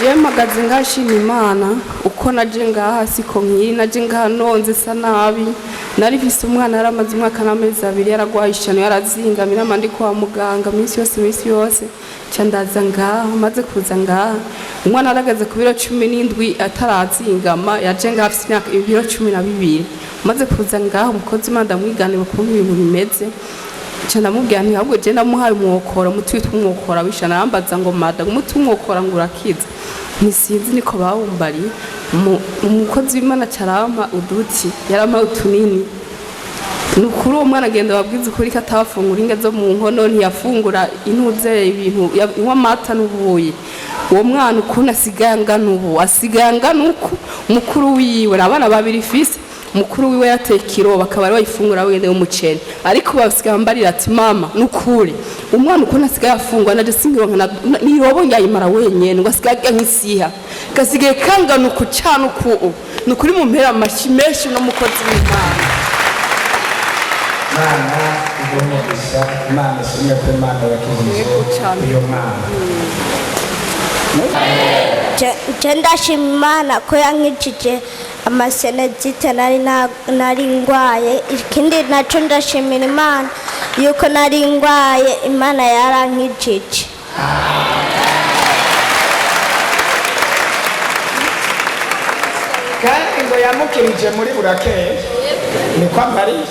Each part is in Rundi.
Je mpagaze ngashima Imana. Uko naje ngaha siko nkiri. Naje ngaha nonze sa nabi. Nari mfise umwana yaramaze umwaka n'amezi 2 yaragwaye ishano, yarazingamye, nama ndi kwa muganga minsi yose, minsi yose. Nca ndaza ngaha. Maze kuza ngaha, umwana yarageze ku biro 17 atarazingama. Yaje ngaha afise imyaka ibiro 12. Maze kuza ngaha, umukozi Imana ndamwiganira ukuntu ibintu bimeze. Nca ndamubwira nti ahubwo je ndamuhaye umwokora, umuti witwa umwokora w'ishano. Arambaza ngo: "Mada, umuti w'umwokora ngo urakiza?" Ntisinzi, niko bawumbariye. Umukozi w'Imana carampa uduti, yarampaye utunini. Ni ukuri, uwo mwana agenda babwiza ukuri ko atafungura inga zo mu nkono, ntiyafungura intuze ibintu, inywa amata n'ubuyi. Uwo mwana ukuntu asigaye angana ubu, asigaye angana uku. Mukuru wiwe, ni abana babiri fise, mukuru wiwe yateka iro bakaba ari bayifungura wenyine w'umuceri, ariko basigaye bambarira ati: "Mama, nukuri umwana ukuntu asigaye afungwa naje sinkironka nirobo nyayimara wenyene." Ngo asigaye arya nk'isiha, gasigaye kangana uku cana uku. Ni ukuri, mumpera amashi menshi no mukozi w'Imana. Imana iguhe umugisha. Imana ishimwe ko Imana yakijije Yego cane. uyu mwana. Je ndashima Imana ko yankijije ama sinusite nari ngwaye. Ikindi naco, ndashimira Imana yuko nari ngwaye, Imana yarankijije. Kandi ngo yamukirije muri burakeye, niko ambariye.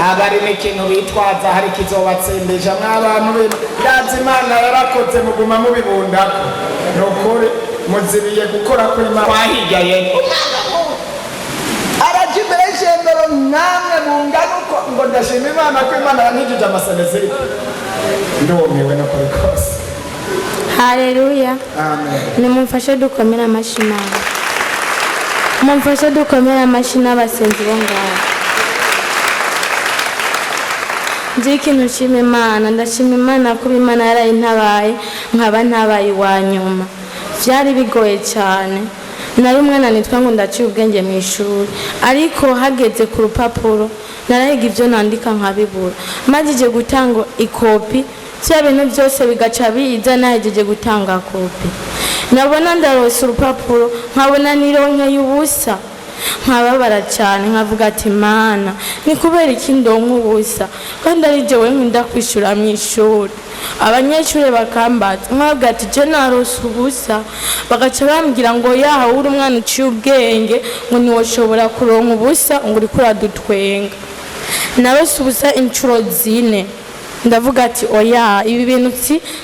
Abari n'ikintu bitwaza, hari kizobatsindisha mw'abantu. Ndazi Imana yarakoze, muguma mubibundako. Ni ukuri muzibiye gukora kw'Imana kwahigaye. Araja imbere y'ishengero namwe mungana uko ngo: "Ndashima Imana ko Imana yankijije ama sinusite." Ndumiwe no kuri kose. Haleluya. Amen. Nimumfashe dukomere amashyi Imana. Mumfashe dukomere amashyi n'abasenzi bo ngaho. Nzi ikintu nshima Imana, ndashima Imana kuba Imana yarayintabaye nkaba ntabaye iwa nyuma. Byari bigoye cyane. Nari umwana nitwa ngo ndaciye ubwenge mu ishuri, ariko hageze ku rupapuro narahiga ibyo nandika nkabibura. Majije gutanga ikopi, bya bintu byose bigaca biza. Nahejeje gutanga kopi, nabona ndarose urupapuro, nkabona nironkeye ubusa, nkababara cyane, nkavuga ati: "Mana, ni kubera iki ndonka ubusa kandi ari jewe nkunda kwishyura mu ishuri?" Abanyeshuri bakambaza, nkavuga ati: "Je narose ubusa." Bagaca bambwira ngo: "Yaha, uri umwana uciye ubwenge," ngo "ntiwoshobora kuronka ubusa," ngo "uriko uradutwenga." Narose ubusa inshuro 4. Ndavuga ati: "Oya, ibi bintu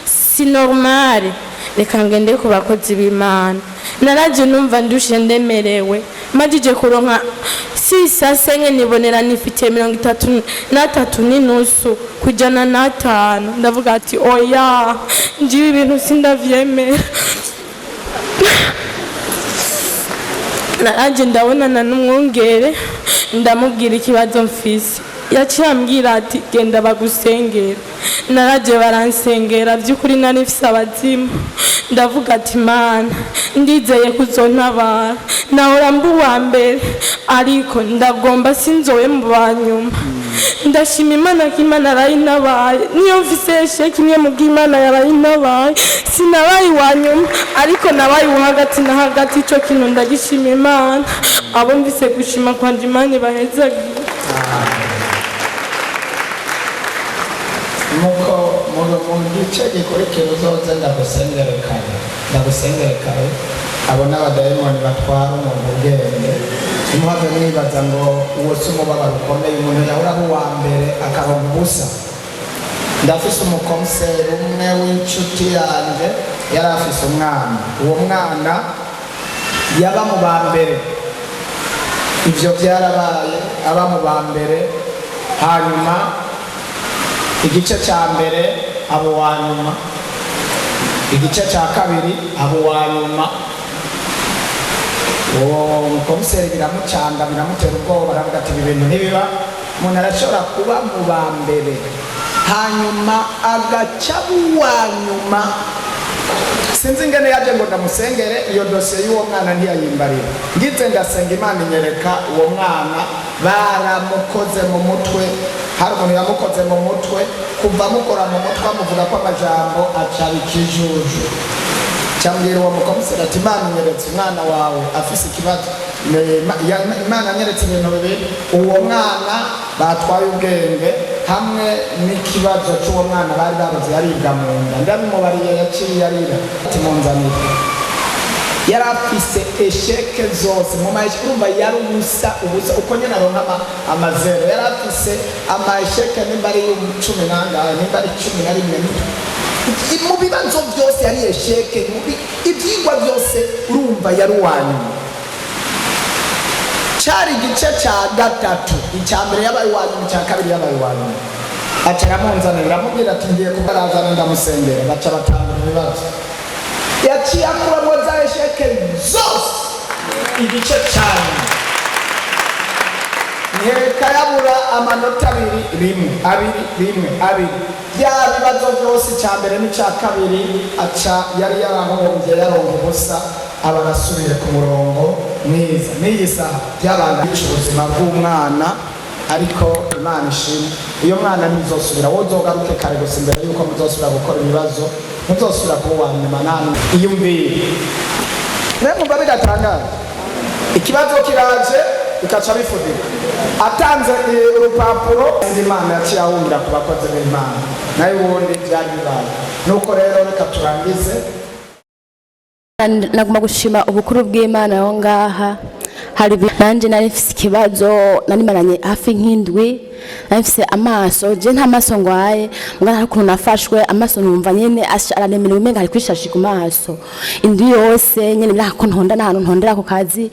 si normale, reka ngende ku bakozi b'Imana." Naraje numva ndushe, ndemerewe. Majije kuronka sisa senke, nibonera nifitiye 33.5. Ndavuga ati: "Oya, njiwe ibintu sindavyemera." Naraje ndabonana n'umwungere, ndamubwira ikibazo mfise. Yaciye ambwira ati: "Genda bagusengera." Naraje baransengera. By'ukuri nari mfise abazimu. Ndavuga ati: "Mana, ndizeye kuzontabara. Nahora mba uwa mbere, ariko ndagomba sinzowe mu banyuma." Ndashima Imana ko Imana yarayintabaye. Niyo mfise échec imwe mu bw'Imana yarayintabaye, sinabaye uwa nyuma, ariko nabaye uwo hagati na hagati. Ico kintu ndagishima Imana. Abo mvise gushima kwanje, Imana ibahezagiye. Nuko mu gice gikurikira uzoze ndagusengere kare, ndagusengere kare. Abo n'abadayimoni batwara umuntu ubwenge. Ntimuhave mwibaza ngo uwo si umubabaro ukomeye, umuntu yahora ari uwa mbere akaronka ubusa. Ndafise umukomiseri umwe w'inshuti yanjye, yari afise umwana. Uwo mwana yaba mu ba mbere, ibyo byarabaye, aba mu ba mbere, hanyuma igice cya mbere abo wa nyuma, igice cya kabiri abo wa nyuma. Uwo mukomiseri biramucanga, biramutera ubwoba. Aravuga ati: "Ibi bintu ntibiba. Umuntu arashobora kuba mu ba mbere, hanyuma agaca uwa nyuma." Sinzi ingene yaje ngo ndamusengere. Iyo dosiye y'uwo mwana ntiyayimbarira. Ngize ndasenga, Imana inyereka uwo mwana baramukoze mu mutwe. Hari umuntu yamukoze mu mutwe. Kuva amukora mu mutwe, amuvuga ko amajambo acaba ikijuju. Cyambwira uwo mukomiseri ati: "Imana inyeretse umwana wawe afise ikibazo." Imana anyeretse ibintu bibiri: uwo mwana batwaye ubwenge, hamwe n'ikibazo cy'uwo mwana bari babuze yaribwa mu nda. Ndabimubariye, yaciye arira ati: "Munzanire." Yari afise échecs zose mu ma échecs. Urumva yari ubusa, ubusa uko nyine aronka amazero. Yari afise ama échecs nimba ari 10 nangahe, nimba ari 11 mu bibazo byose yari échec, ibyigwa byose. Urumva yari uwanyuma. Cyari igice cya gatatu. Icya mbere yabaye uwanyuma, icya kabiri yabaye uwanyuma. Aca aramunzanira, aramubwira ati: "Ngiye kubarazana ndamusengera." Baca batanga ibibazo, yaciye akuramo za échecs zose. Igice cya nyuma nkeka yabura amanota abiri, rimwe, abiri, rimwe, abiri. Bya bibazo byose, icya mbere n'icya kabiri, aca yari yarahombye, yaronga ubusa, aba arasubiye ku murongo mwiza. N'iyi saha byabanda bica ubuzima bw'umwana, ariko Imana ishimwe, iyo mwana ntizosubira. Wowe uzogaruke kare gusa imbere y'uko muzosubira gukora ibibazo, ntuzosubira kuba uwa nyuma. Namwe iyumvire mwe mwumva bidatangaje. Ikibazo kiraje bikaca bifudika atanze urupapuro. Imana yaciye ahungira ku bakozi b'Imana, nayo ubundi byari bibaye. Nuko rero reka turangize. Nagomba gushima ubukuru bw'Imana aho ngaha. Hari nanjye nari mfise ikibazo, nari maranye hafi nk'indwi. Nari mfise amaso, je nta maso ngwaye, mbwa hari ukuntu nafashwe amaso, numva nyene araremerewe, umenga hari kwishashi ku maso. Indwi yose nyene biranga ko ntonda n'ahantu ntondera ku kazi,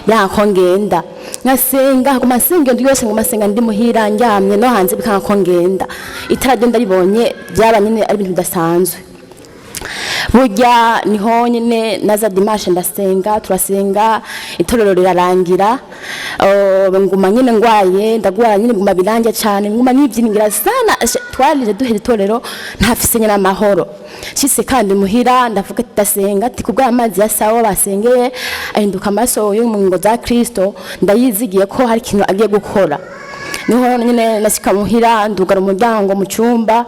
biranga ko ngenda. Nkasenga, nguma nsenga indwi yose, nguma nsenga ndi muhira ndyamye, no hanze bikanga ko ngenda. Itara ryo ndaribonye, byaba nyene ari ibintu bidasanzwe. Burya niho nyine naza dimanche ndasenga, turasenga, itorero rirarangira. Nguma nyine ngwaye, ndagwara nyine, nguma birange cyane, nguma nibyiningira sana. Twarije duhera itorero ntafise nyine amahoro. Shise kandi muhira ndavuga ati: "Ndasenga ati kubwa amazi ya sawa basengeye ahinduka amaso yo mu ngo za Kristo, ndayizigiye ko hari ikintu agiye gukora." Niho nyine nasika muhira, ndugara umuryango mu cyumba,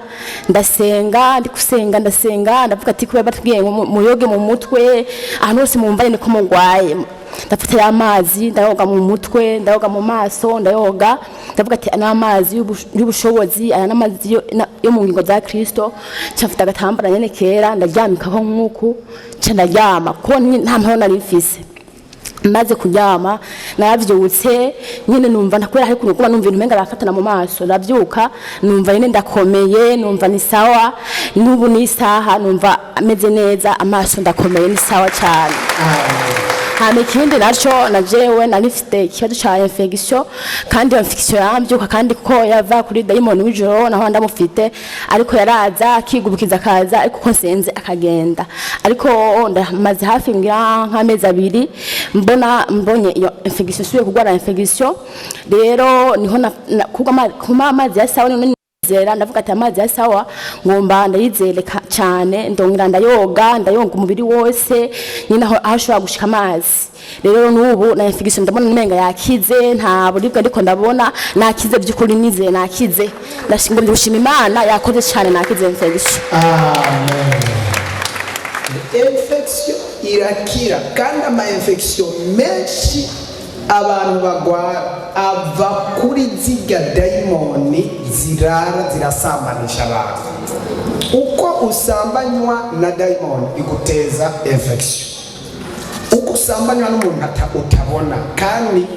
ndasenga. Ndi gusenga, ndasenga, ndavuga ati: "Kuba batubwiye ngo muyoge mu mutwe ahantu hose mumva nyine ko mugwaye." Ndafata ya mazi, ndayoga mu mutwe, ndayoga mu maso, ndayoga. Ndavuga ati: "Aya ni amazi y'ubushobozi, aya ni amazi yo mu ngingo za Kristo." Nca mfata agatambara nyene kera, ndaryamikaho nk'uku, nca ndaryama kuko nta mahoro nari mfise. Maze kuryama, naravyutse nyine numva ntakubera, hari ukuntu kuba numva ibintu umenga barafatana mu maso. Ndavyuka numva nyine ndakomeye, numva ni sawa. N'ubu n'isaha numva ameze neza, amaso ndakomeye, ni sawa cyane. Hama ikindi naco, na jewe nari mfite ikibazo ca infection, kandi iyo infection yambyuka, kandi kuko yava kuri dayimoni w'ijoro, naho ndamufite, ariko yaraza akigubukiza akaza, ariko uko nsenze akagenda. Ariko ndamaze hafi ngira nk'amezi 2 mbona mbonye iyo infection, nsubiye kurwara infection. Rero niho kuko kuma amazi ya sawa none zera, ndavuga ati: "Amazi ya sawa ngomba ndayizere cyane." Ndongera ndayoga, ndayoga umubiri wose nyine aho ashobora gushika amazi. Rero n'ubu na infection ndabona umenga yakize, nta buribwe ndiko ndabona, nakize by'ukuri, nizeye nakize. Ndashimira, gushima Imana yakoze cyane, nakize infection. Amen. Infection irakira, kandi ama infection menshi abantu bagwara ava kuri zirya dayimoni zirara zirasambanisha abantu. Uko usambanywa na dayimoni iguteza infection, uko usambanywa n'umuntu utabona. Kandi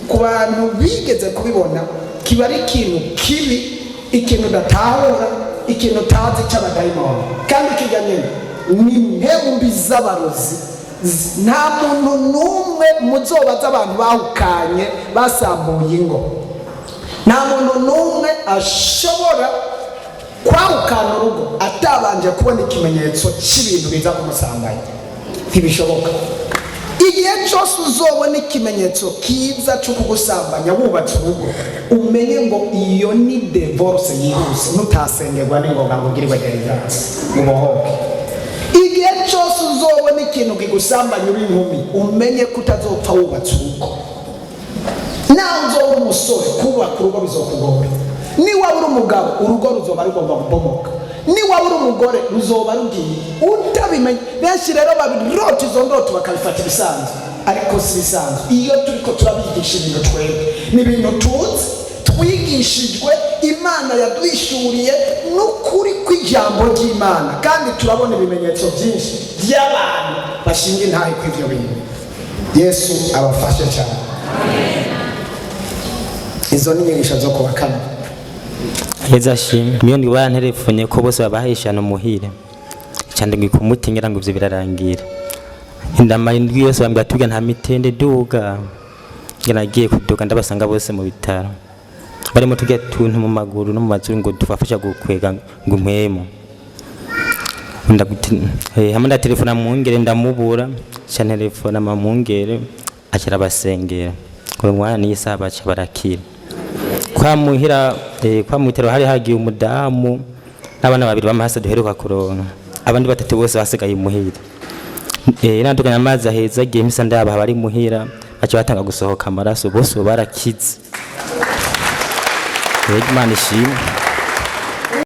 ku bantu bigeze kubibona, kiba ari ikintu kibi, ikintu udatahura, ikintu utazi cy'abadayimoni. Kandi kijya nyine ni impemu mbi z'abarozi. Nta muntu n'umwe muzobaza abantu bahukanye, basambuye ingo, nta muntu n'umwe ashobora kwahukana urugo atabanje kubona ikimenyetso cy'ibintu biza kumusambanya. Ntibishoboka. Igihe cyose uzobona ikimenyetso kiza cyo kugusambanya wubatse urugo, umenye ngo iyo ni divorce yihuse, nutasengerwa n'ingoga ngo ugirirwe deliverance ubohoke. Igihe cyose uzobona ikimenyetso cy'uko Uzobona ikintu kigusambanya uri inkumi, umenye ko utazopfa wubatse urugo. Nawe uzoba uri umusore, kubaka urugo bizokugora. Niwaba uri umugabo, urugo ruzoba rugomba kubomoka. Niwaba uri umugore, ruzoba rugiye utabimenye. Benshi rero babirota izo ndoto bakabifata ibisanzwe, ariko si ibisanzwe. Iyo turiko turabigisha ibintu twebwe, ni ibintu tuzi, twigishijwe, Imana yaduhishuriye n'ukuri kw'ijambo ry'Imana, kandi turabona ibimenyetso byinshi by'abantu bashinga intahe kw'ibyo bintu. Yesu abafashe cyane. Izo ni inyigisho zo kuwa kane. Heza ashimwe. Niyo ndi baranterefonye ko bose babahaye ishano muhire. Cyane ngo kumuti ngira ngo ivyo birarangira. Ndamara indwi yose bambwira tuga nta mitende duga. Ngira nagiye kuduga ndabasanga bose mu bitaro. Barimo tujya tuntu mu maguru no mu mazuru ngo tubafasha gukwega ngo impwemu. Ndaguti hamwe ndatelefona mwungere ndamubura, ca ntelefona mama mwungere aca arabasengera. Uwo mwana niyo isaha baca barakira. Kwa muhira kwa mwitero hari hagiye umudamu n'abana babiri b'amahasa duheruka kuronka, abandi batatu bose basigaye imuhira. Naduganye amazi aheza agiye mpisa ndaba bari muhira, baca batanga gusohoka amaraso, bose ubu barakize. Rero Imana ishimwe.